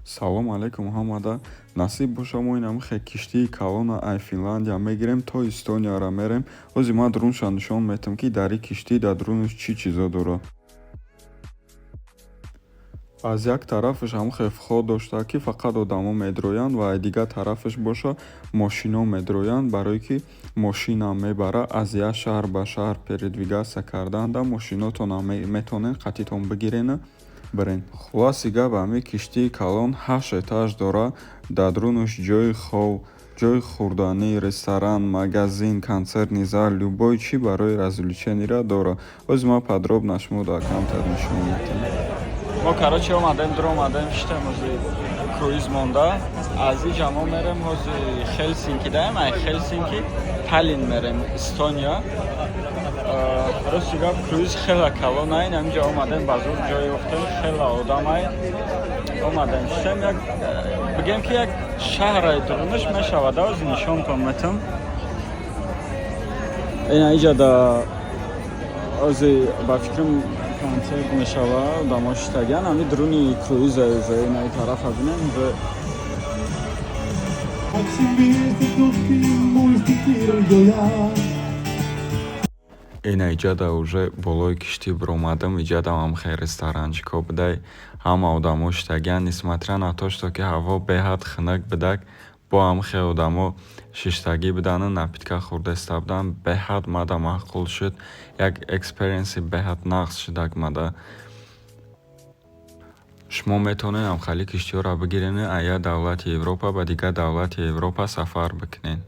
Салом алейкум ҳамада. Насиб боша, мо инамихе киштии калона ай Финляндия мегирем, то Эстонияра мерем. Ҳози ман дурунша нишон метам, ки дар ин киштӣ дар дурунаш чӣ чизо дорад. Аз як тарафаш ҳамихе вход дошта, ки фақат одамо медроянд, ва аз дигар тарафаш боша, мошино медроянд, барое ки мошинам мебара аз як шаҳр ба шаҳр передвигаться карданда мошинотонам метавонед қатитон бигирену бирен. Хулоси гап, ҳамин киштии калон ҳашт этаж дорад. Дар дурунаш ҷои хоб, ҷои хӯрданӣ, ресторан, магазин, концертный зал, любой чӣ барои развлечение дорад. Ҳози ман подробно шуморо камтар нишон медиҳам. Мо, короче, омадем, дуромадем, шитем, ҳози круиз монда. Аз иҷа мо мерем, ҳози Хелсинки даем, ай Хелсинки Таллин мерем, Эстония. Рости гап, круиз хела калонай. Ҳаминҷа омадем, ба зур ҷой ёфтем, хела одамай. Омадем, шитем, як бигем, ки як шаҳрай дурунаш мешавад. Ҳози нишонтон метам. Ина иҷа да ҳози, ба фикрам, концерт мешава, одамо шитагиан. Ҳами дуруни круиза уже инаи тарафа бинем уже. Вместе тут. Ина иҷада уже болои киштӣ биромадам. Иҷадам ҳамхел ресторанчико будай, ҳама одамо шитагиан. Несмотря на то, что ки ҳаво беҳад хунук будак, бо ҳамхел одамо шиштагӣ будану напитка хӯрдаиста буданд. Беҳад мада маъқул шуд, як experience и беҳад нағз шудак мада. Шумо метавонед ҳамхели киштиҳоро бигирену аз як давлати Европа ба дигар давлати Европа сафар бикунед.